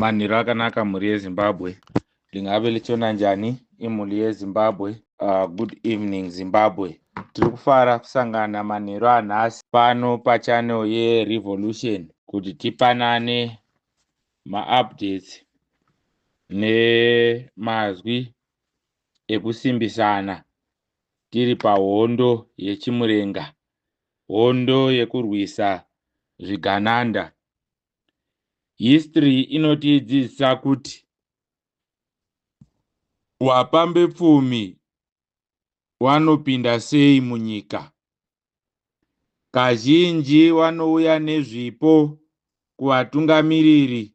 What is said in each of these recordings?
Manheru akanaka mhuri yeZimbabwe. Lingabe litshona njani imhuri yeZimbabwe? Good evening Zimbabwe. Tiri kufara kusangana manheru anhasi pano pachannel yeRevolution kuti tipanane maupdates nemazwi ekusimbisana tiri pahondo yechimurenga, hondo yekurwisa zvigananda. History inotidzidzisa kuti wapambepfumi wanopinda sei munyika. Kazhinji wanouya nezvipo kuvatungamiriri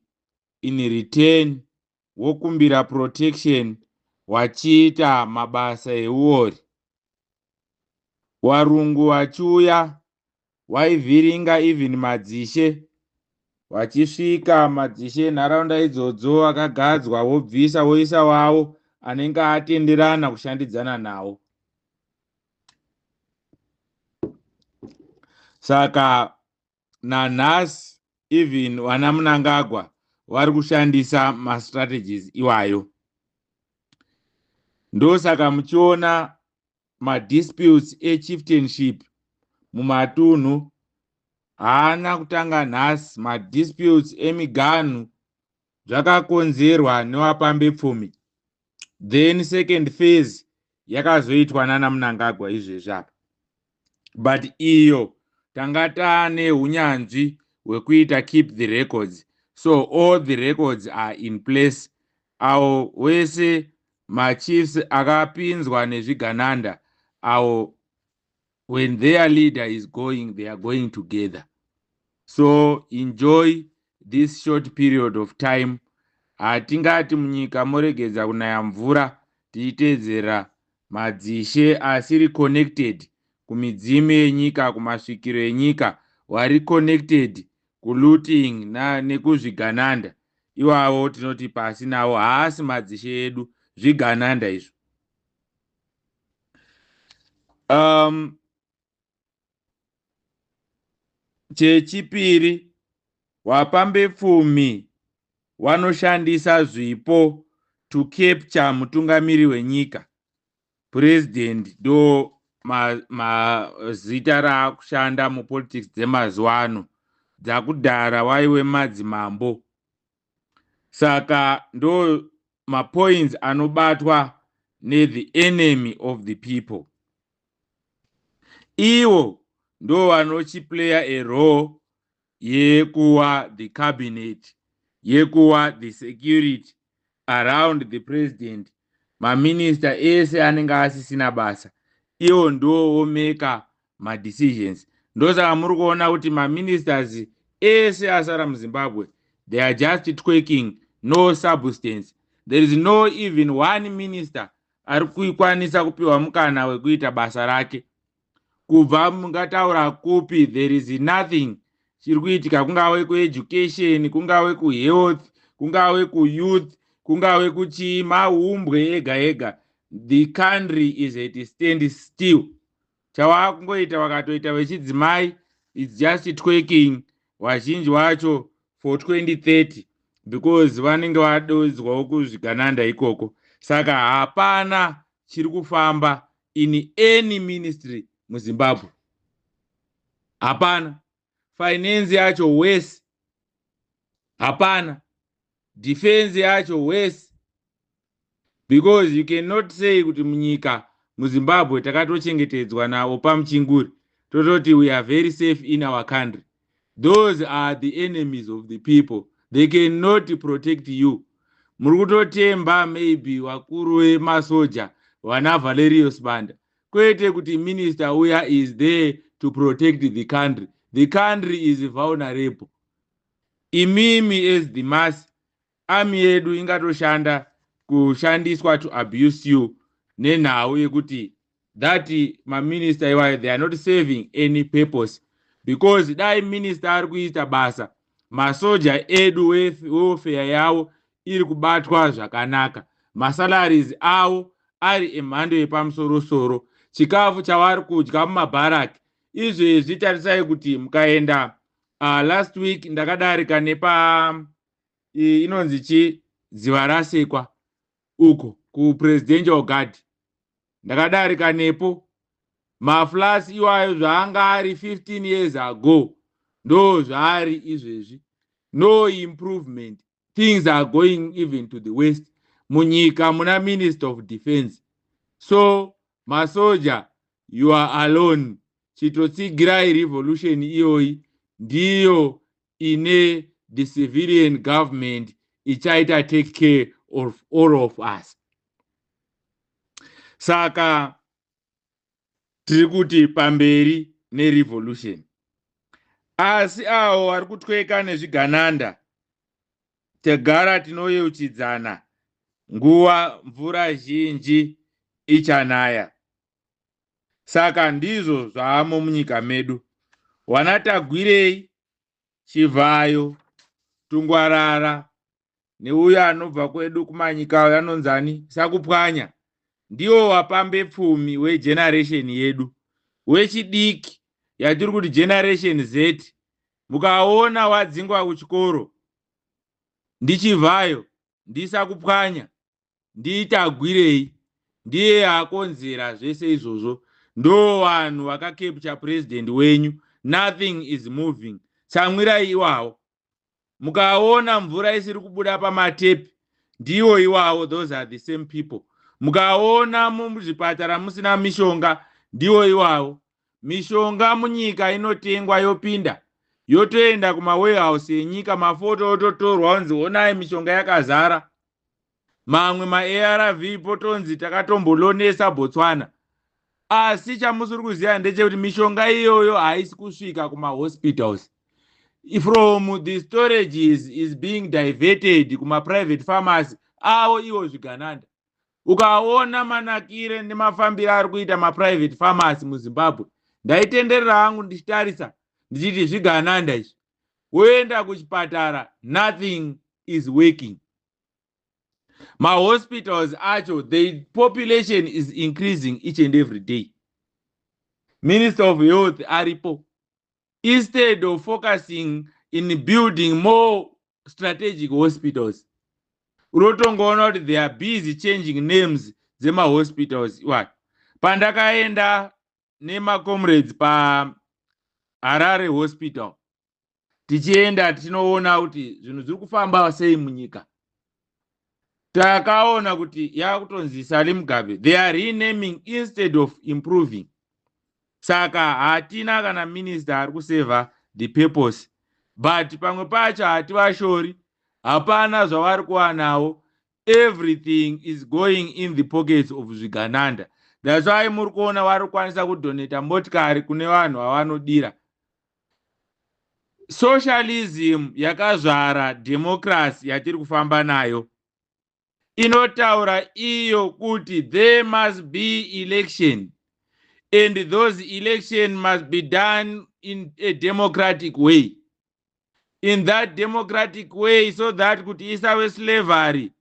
in return wokumbira protection wachiita mabasa euori. Warungu wachiuya waivhiringa even madzishe vachisvika madzishe enharaunda idzodzo akagadzwa wobvisa woisa wavo anenge atenderana kushandidzana nawo. Saka nanhasi even vana Mnangagwa vari kushandisa mastrategies iwayo. Ndosaka muchiona madisputes echieftainship mumatunhu haana kutanga nhasi. Madisputes emiganhu zvakakonzerwa nevapambepfumi. Then second phase yakazoitwa nana Mnangagwa izvezvi apa. But iyo tanga taane hunyanzvi hwekuita keep the records. So all the records are in place. Awo wese machiefs akapinzwa nezvigananda awo, when their leader is going, they are going together. So enjoy this short period of time. Hatingati munyika moregedza kunaya mvura tichiteedzera madzishe asiri connected kumidzimu yenyika, kumasvikiro enyika, wari connected kulooting nekuzvigananda. Iwavo tinoti pasi nawo, haasi madzishe edu, zvigananda izvo. Chechipiri, wapambepfumi wanoshandisa zvipo to capture mutungamiri wenyika. President ndo mazita raakushanda mupolitics dzemazuva ano. Dzakudhara waiwe madzimambo. Saka ndo mapoints anobatwa nethe enemy of the people. Iwo ndo vanochiplaya a role yekuwa the cabinet, yekuwa the security around the president. Maminista ese anenge asisina basa, iwo ndo womeka madecisions. Ndosaka muri kuona kuti maministers ese asara muZimbabwe, they are just twerking, no substance. There is no even one minister ari kukwanisa kupiwa mukana wekuita basa rake. Kubva mungataura kupi, there is nothing chiri kuitika, kungave kueducation, kungave kuhealth, kungave kuyouth, kungave kuchii, mahumbwe ega ega. The country is at stand still. Chavakungoita vakatoita vechidzimai, it's just twerking, vazhinji vacho for 2030, because vanenge vadodzwawo kuzvigananda ikoko. Saka hapana chiri kufamba in any ministry muZimbabwe, hapana. Finance yacho worse, hapana. Defense yacho worse, because you cannot say kuti munyika muZimbabwe takatochengetedzwa naOpa Muchinguri, tototi we are very safe in our country. Those are the enemies of the people. They cannot protect you. Muri kutotemba maybe vakuru vemasoja vana Valerius Banda, kwete kuti minister uya is there to protect the country. The country is vulnerable. Imimi as the mass, army yedu ingatoshanda kushandiswa to abuse you nenhau yekuti that maminister iwayo, they are not serving any purpose, because dai minister ari kuita basa, masoja edu welfare yavo iri kubatwa zvakanaka, masalaries avo ari emhando yepamusorosoro, chikafu chavari kudya mumabharaki izvezvi. Tarisai kuti mukaenda, last week ndakadarika nepa Inonzi chi Dziva Rasekwa uko kuPresidential Guard. Ndakadarika nepo, maflats iwayo zvaanga ari 15 years ago ndo zvaari izvezvi. No improvement. Things are going even to the worst. Munyika muna Minister of Defense, so masoja, you are alone. Chitotsigirai revolution iyoyi, ndiyo ine the civilian government ichaita take care of all of us. Saka tiri kuti pamberi nerevolution, asi avo vari kutweka nezvigananda, tagara tinoyeuchidzana nguva mvura zhinji ichanaya. Saka ndizvo zvaamo munyika medu. Wana Tagwirei, Chivhayo, Tungwarara neuyo anobva kwedu kumanyika uyo anonzani, Sakupwanya, ndiwo wapambe pfumi wegeneration yedu wechidiki yatiri kuti Generation Z. Mukaona wadzingwa kuchikoro, ndiChivhayo, ndiSakupwanya, ndiTagwirei, ndiye akonzera zvese izvozvo. Ndo vanhu vakacapture president wenyu. Nothing is moving. Tsamwirai iwawo. Mukaona mvura isiri kubuda pamatepi, ndiwo iwawo. Those are the same people. Mukaona muzvipatara musina mishonga, ndiwo iwawo. Mishonga munyika inotengwa, yopinda, yotoenda kumawarehouse enyika, mafoto ototorwa onzi, "Onai, mishonga yakazara." Mamwe maARV potonzi takatombolonesa Botswana, asi chamusiri kuziva ndechekuti mishonga iyoyo haisi kusvika kumahospitals. From the storages is being diverted kumaprivate pharmacy avo ivo zvigananda. Ukaona manakire nemafambiro ari kuita maprivate pharmacy muZimbabwe, ndaitenderera hangu ndichitarisa ndichiti zvigananda izvi. Woenda kuchipatara, nothing is working. Mahospitals acho, the population is increasing each and every day. Minister of Health aripo, instead of focusing in building more strategic hospitals, unotongoona kuti they are busy changing names dzemahospitals iwayo. Pandakaenda nemacomrades paHarare Hospital, tichienda tinoona kuti zvinhu zviri kufamba sei munyika, takaona kuti yakutonzi Sally Mugabe. They are renaming instead of improving. Saka hatina kana minister ari kuserve the purpose, but pamwe pacho hativashori, hapana zvavari kuwanawo. Everything is going in the pockets of zvigananda. That's why muri kuona vari kukwanisa kudonata motikari kune vanhu vavanodira. Socialism yakazvara democracy yatiri kufamba nayo. Inotaura iyo kuti there must be election and those election must be done in a democratic way, in that democratic way, so that kuti isave slavery.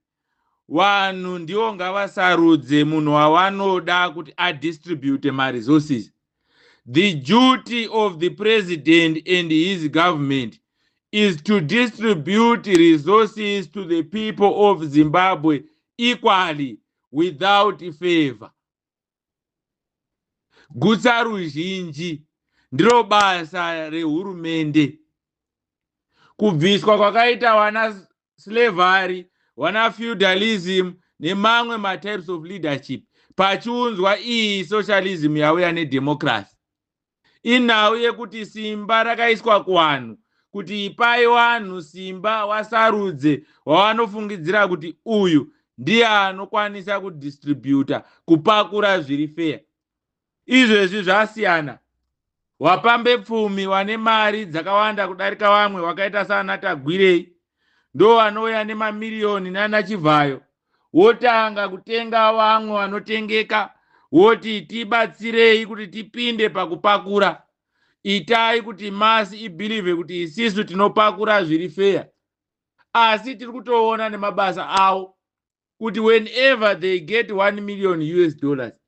Vanhu ndivo ngavasarudze munhu wavanoda kuti adistribute maresources. The duty of the president and his government is to distribute resources to the people of Zimbabwe equally, without favor. Gutsa ruzhinji ndiro basa rehurumende. Kubviswa kwakaita wana slavery, wana feudalism nemamwe matypes of leadership, pachiunzwa iyi socialism yauya nedemocracy, inhau yekuti simba rakaiswa kuvanhu, kuti ipai vanhu simba wasarudze wavanofungidzira kuti uyu ndiye anokwanisa kudistributa, kupakura zviri fair. Izvezvi zvasiyana. Wapambe pfumi wane mari dzakawanda kudarika vamwe, wakaita saana Tagwirei, ndo vanouya nemamiriyoni nana Chivhayo, wotanga kutenga vamwe vanotengeka, woti, "Tibatsirei kuti tipinde pakupakura. Itai kuti mass ibelieve kuti isisu tinopakura zviri fair." Asi tiri kutoona nemabasa avo kuti whenever they get 1 million US dollars,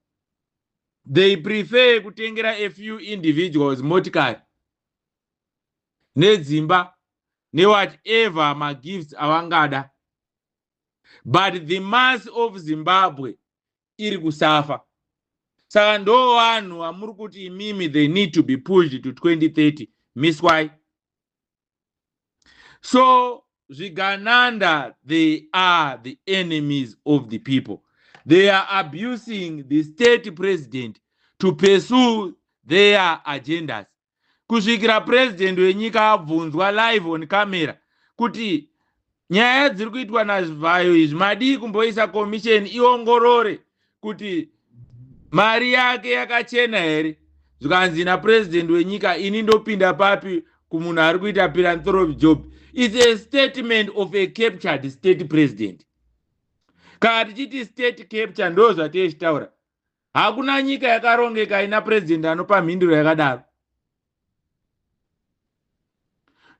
they prefer kutengera a few individuals motikari nedzimba. Newhatever magifts avangada, but the mass of Zimbabwe iri kusafa. Saka ndo vanhu vamuri kuti imimi they need to be pushed to 2030. Miswai. So zvigananda, they are the enemies of the people. They are abusing the state president to pursue their agendas, kusvikira president wenyika abvunzwa live on camera kuti nyaya dziri kuitwa naChivhayo izvi, madii kumboisa commission iongorore kuti mari yake yakachena here? Zvikanzi napurezidendi wenyika, "Ini ndopinda papi kumunhu ari kuita philanthropy job?" It's a statement of a captured state president. Kana tichiti state capture, ndo zvateichitaura. Hakuna nyika yakarongeka ina purezidendi anopa mhinduro yakadaro.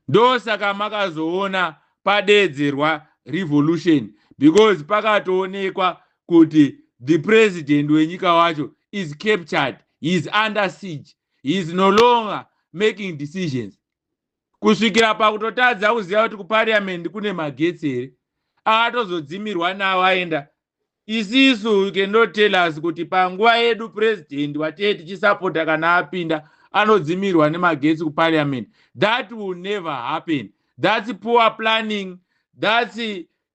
Ndosaka makazoona padeedzerwa revolution, because pakatoonekwa kuti the president wenyika wacho is captured. He is under siege. He is no longer making decisions, kusvikira pakutotadza kuziva kuti kupariamendi kune magetsi here. Akatozodzimirwa nawo aenda. Isisu, you cannot tell us kuti panguva yedu president watee tichisapota kana apinda anodzimirwa nemagetsi kuparliament. That will never happen. That's poor planning. That's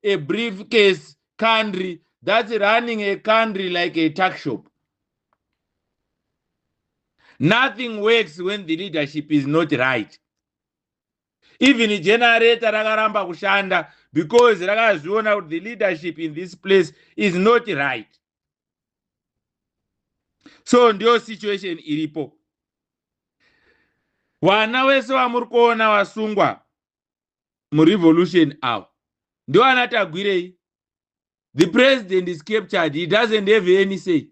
a briefcase country. That's running a country like a tuck shop. Nothing works when the leadership is not right. Even generator rakaramba kushanda because rakazviona kuti the leadership in this place is not right. So ndiyo situation iripo. Vana wese vamuri kuona vasungwa murevolution avo ndovana Tagwirei. The president is captured. He doesn't have any say.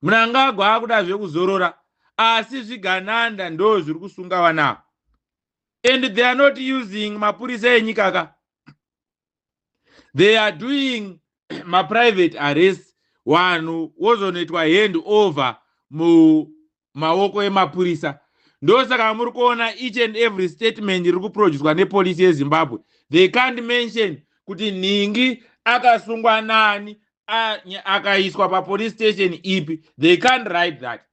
Mnangagwa akuda zvekuzorora, asi zvigananda ndo zviri kusunga vanavo, and they are not using mapurisa enyika ka. They are doing maprivate arrest. Vanhu wozonoitwa hand over mumaoko emapurisa. Ndosaka muri kuona each and every statement iri kuproducwa nepolisi yeZimbabwe, they can't mention kuti nhingi akasungwa nani, akaiswa papolice station ipi. They can't write that.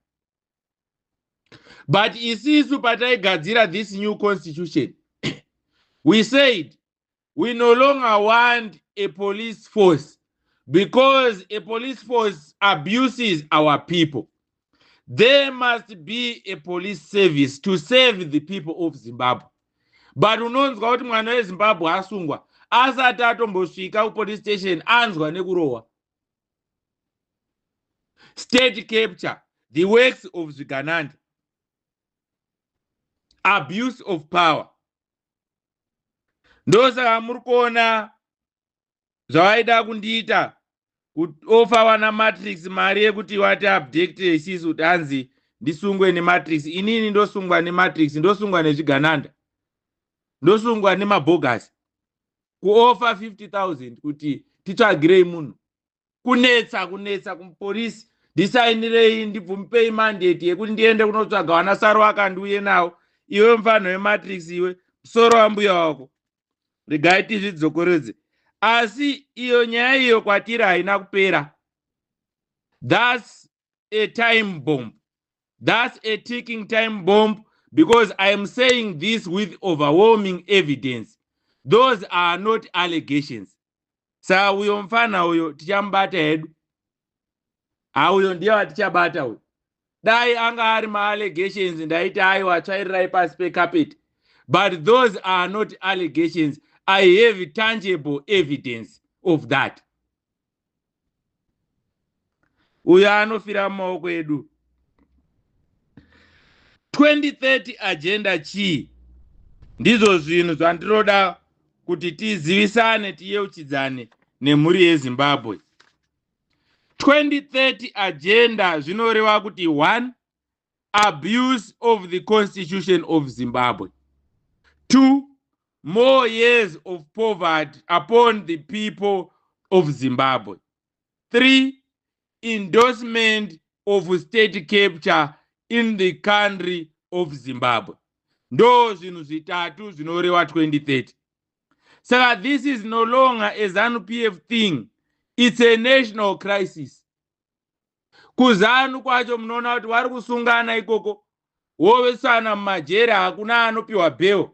But isisu pataigadzira this new constitution, we said we no longer want a police force, because a police force abuses our people. There must be a police service to save the people of Zimbabwe. But unonzwa kuti mwana weZimbabwe asungwa, asati atombosvika kupolice station anzwa nekurohwa. State capture, the works of zvigananda, abuse of power. Ndosaka muri kuona zvavaida kundiita, kuoffer vana Matrix mari yekuti vati abduct isisu, kuti anzi ndisungwe neMatrix. Inini ndosungwa neMatrix? Ndosungwa nezvigananda? Ndosungwa nemabhogasi? Kuoffer 50 000 kuti titsvagirei munhu, kunetsa kunetsa kumupolisi, ndisainirei, ndibvumupei mandate yekuti ndiende kunotsvaga vana Saruwaka, ndiuye nawo. Iwe mufanho weMatrix, iwe musoro wambuya wako, regai tizvidzokoredze. Asi iyo nyaya iyo kwatiri haina kupera. That's a time bomb. That's a ticking time bomb, because I am saying this with overwhelming evidence. Those are not allegations. Saka uyo mufana uyo tichamubata hedu. Hauyo ndiye watichabata uyo. Dai anga ari maallegations, ndaiti aiwa, tsvairirai pasi pecarpet. But those are not allegations. I have tangible evidence of that. Uyo anofira mumaoko edu. 2030 agenda chii? Ndizvo zvinhu zvandinoda kuti tizivisane, tiyeuchidzane nemhuri yeZimbabwe. 2030 agenda zvinoreva kuti, one, abuse of the Constitution of Zimbabwe; two, more years of poverty upon the people of Zimbabwe; three, endorsement of state capture in the country of Zimbabwe. Ndo zvinhu zvitatu zvinorewa 2030. Saka this is no longer a ZANU PF thing, it's a national crisis. KuZanu kwacho munoona kuti vari kusungana ikoko, wovesana mumajeri, hakuna anopiwa bail.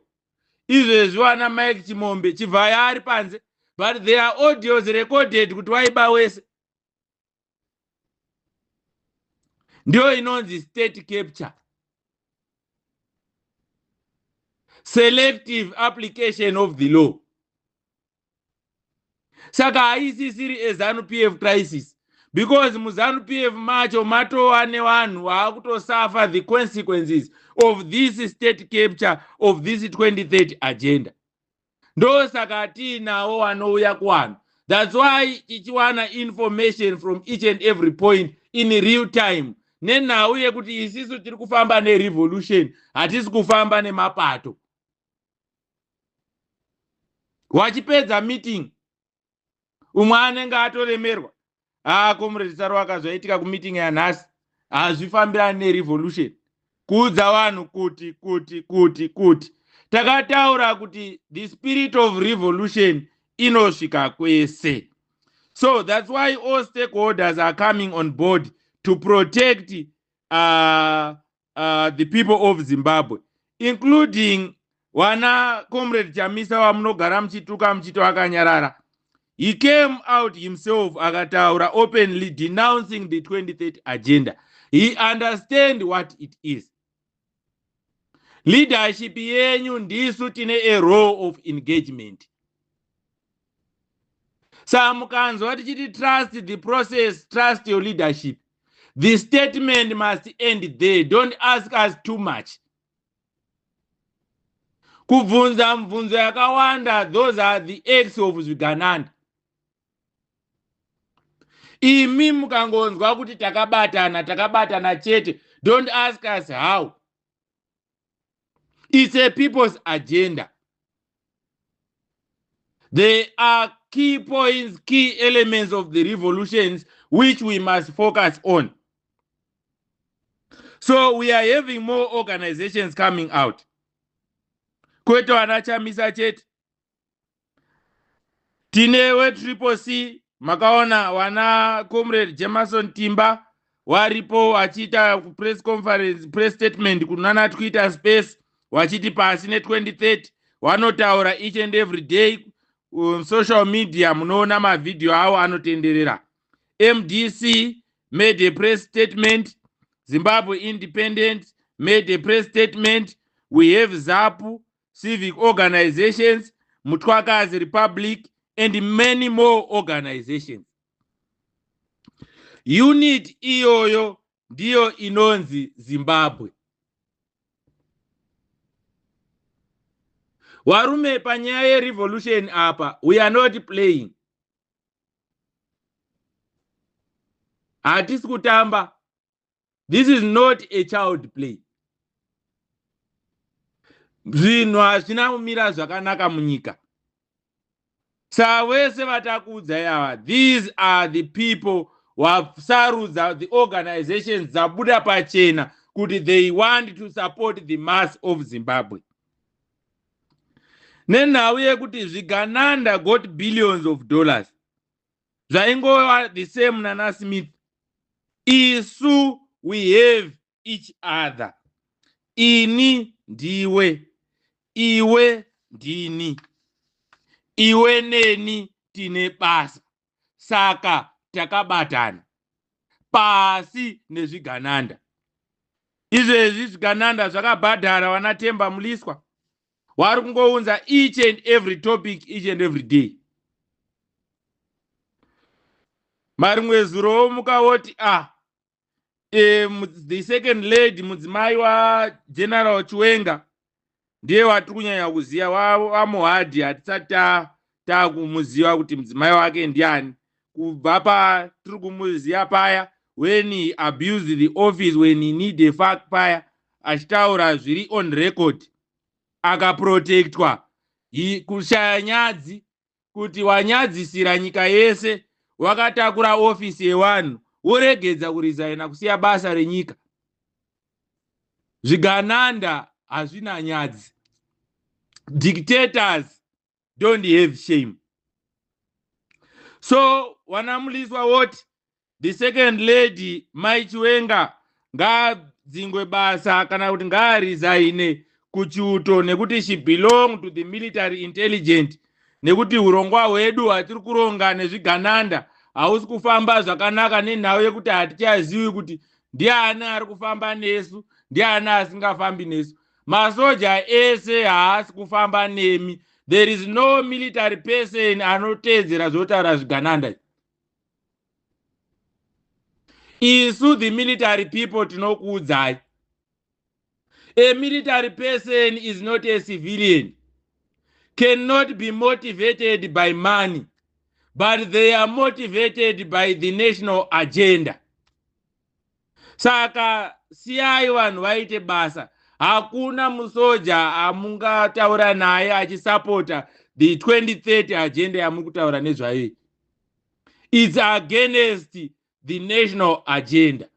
Izvezvi vana Mike Chimombe Chivhaya ari panze, but there are audios recorded kuti waiba wese. Ndiyo inonzi state capture, selective application of the law. Saka haisisiri eZanu PF crisis, because muZanu PF macho matova nevanhu vaakutosafa the consequences of this state capture, of this 2030 agenda. Ndosaka tiinawo vanouya kuvanhu. That's why tichiwana information from each and every point in real time, nenhau yekuti isisu tiri kufamba nerevolution, hatisi kufamba nemapato. Wachipedza meeting, umwe anenge atoremerwa. Ah, Comrade Saruwaka, zvaitika kumeeting yanhasi hazvifambirani nerevolution. Kuudza vanhu kuti kuti kuti kuti takataura kuti the spirit of revolution inosvika kwese. So that's why all stakeholders are coming on board to protect the people of Zimbabwe, including wana Comrade Chamisa wamunogara muchituka muchiti wakanyarara. He came out himself akataura openly denouncing the 2030 agenda. He understand what it is. Leadership yenyu ndisu tine a role of engagement. Saka mukanzwa tichiti trust the process, trust your leadership, the statement must end there. Don't ask us too much. Kubvunza mubvunzo yakawanda, those are the acts of zvigananda. Imi mukangonzwa kuti takabatana, takabatana chete. Don't ask us how. It's a people's agenda. There are key points, key elements of the revolutions which we must focus on. So we are having more organizations coming out, kwete vana Chamisa chete. Tine weTriple C, makaona wana Comrade Jameson Timba waripo vachiita press conference, press statement kunana Twitter Space, vachiti pasi ne2030. Vanotaura each and every day social media, munoona mavhidhiyo avo anotenderera. MDC made a press statement, Zimbabwe Independent made a press statement, we have ZAPU, civic organizations, Mutwakazi Republic and many more organizations. Unit iyoyo ndiyo inonzi Zimbabwe. Warume, panyaya yerevolution apa we are not playing, hatisi kutamba. This is not a child play. Zvinhu hazvina kumira zvakanaka munyika. Saka vese vatakuudzai ava, these are the people wasarudza, the organizations dzabuda pachena kuti they want to support the mass of Zimbabwe. Nenhau yekuti zvigananda got billions of dollars, zvaingova the same nana Smith. Isu we have each other. Ini ndiwe, iwe ndini, iwe neni tine basa, saka takabatana. Pasi nezvigananda. Izvezvi zvigananda zvakabhadhara vana Temba Muliswa, wari kungounza each and every topic each and every day. Marimwe zuro womuka woti ah, the second lady, mudzimai waGeneral Chiwenga, ndiye watiri kunyanya kuziva. WaMohadi hatisati takumuziva kuti mudzimai wake ndiani. Kubva patiri kumuziva paya when he abused the office, when he need a fact paya achitaura zviri on record, akaprotectwa. Kushaya nyadzi kuti wanyadzisira nyika yese, wakatakura ofisi yevanhu, woregedza kurizaina kusiya basa renyika. Zvigananda Hazvina nyadzi. Dictators don't have shame. So vanaMuliswa woti the second lady Mai Chiwenga ngaadzingwe basa kana kuti ngaaresign kuchiuto, nekuti she belong to the military intelligent, nekuti urongwa hwedu hwatiri kuronga nezvigananda hausi kufamba zvakanaka, nenhau yekuti hatichazivi kuti ndiani ari kufamba nesu, ndiani asingafambi nesu. Masoja ese haasi kufamba nemi. There is no military person anoteedzera zvotaura zvigananda. Isu the military people tinokuudzai, a military person is not a civilian, cannot be motivated by money, but they are motivated by the national agenda. Saka siyai vanhu vaite basa. Hakuna musoja amungataura naye achisapota the 2030 agenda yamuri kutaura nezvayo. It's against the national agenda.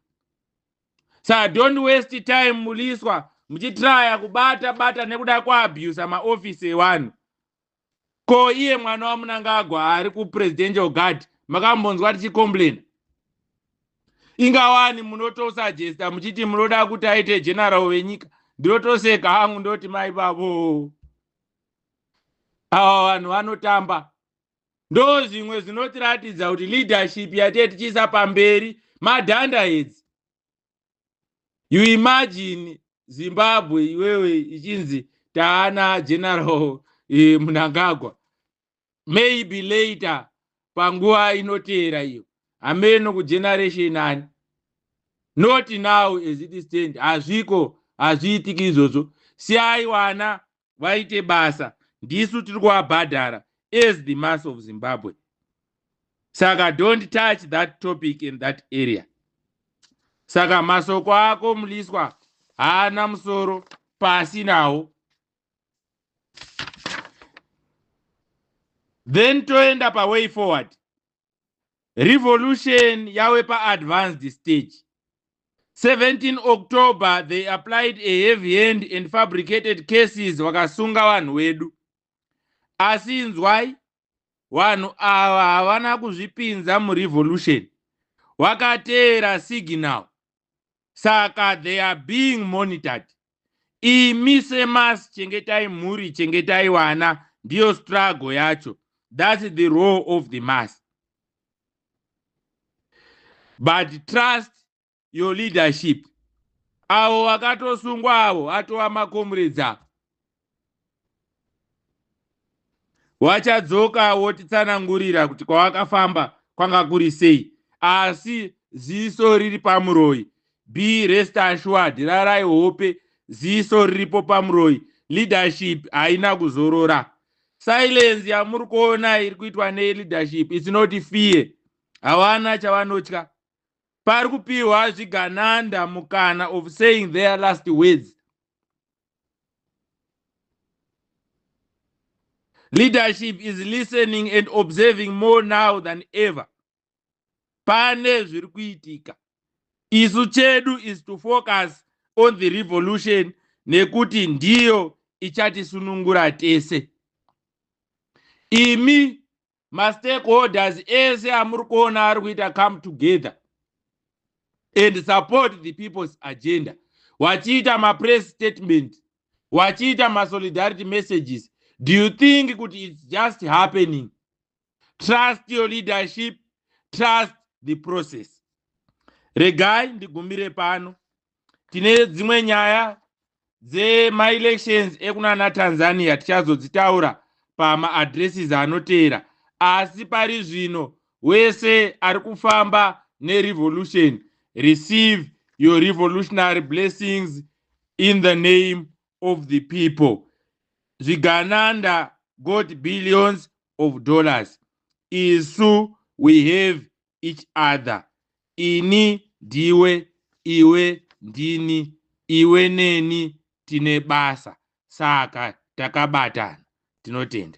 Saka don't waste time, Muliswa, muchitraya kubata bata nekuda kuabusa maofisi evanhu. Ko iye mwana waMunangagwa ari kupresidential guard, makambonzwa tichicomplaina? Ingawani munotosuggesta muchiti munoda kuti aite general wenyika. Ndinotoseka hangu, ndoti mai bavo, ava vanhu vanotamba. Ndo zvimwe zvinotiratidza kuti leadership yatee tichiisa pamberi madhanda edzi. You imagine Zimbabwe iwewe ichinzi taana General Munangagwa maybe later panguva inoteera iyo, hameno kugeneration ani, not now as it stand. Hazviko, hazviitiki izvozvo. Siyai vana vaite basa. Ndisu tiri kuvabhadhara as the mass of Zimbabwe. Saka don't touch that topic in that area. Saka masoko ako, Muliswa, haana musoro, pasi nawo. Then toenda paway forward. Revolution yave paadvanced stage. 17 October they applied a heavy hand and fabricated cases, vakasunga vanhu vedu. Asi inzwai, vanhu ava havana kuzvipinza murevolution, vakateera signal. Saka they are being monitored. Imi semas, chengetai mhuri, chengetai vana. Ndiyo struggle yacho. That's the role of the mass. But trust your leadership. Avo vakatosungwa avo atova macomrades avo, wachadzoka wotitsanangurira kuti kwawakafamba kwanga kuri sei. Asi ziso riri pamuroyi. Be rest assured, rarai hope, ziso riripo pamuroyi. Leadership haina kuzorora. Silence yamuri kuona iri kuitwa neleadership, it's not fear. Havana chavanotya. Pari kupiwa zvigananda mukana of saying their last words. Leadership is listening and observing more now than ever. Pane zviri kuitika. Isu chedu is to focus on the revolution, nekuti ndiyo ichatisunungura tese. Imi mastakeholders ese amuri kuona ari kuita come together and support the people's agenda, wachiita mapress statement, wachiita masolidarity messages, do you think kuti it's just happening? Trust your leadership, trust the process. Regai ndigumire pano. Tine dzimwe nyaya dzemaelections ekunana Tanzania, tichazodzitaura pamaaddresses anoteera. Asi pari zvino, wese ari kufamba nerevolution, receive your revolutionary blessings in the name of the people. Zvigananda got billions of dollars, isu we have each other. Ini ndiwe, iwe ndini, iwe neni tine basa, saka takabatana. Tinotenda.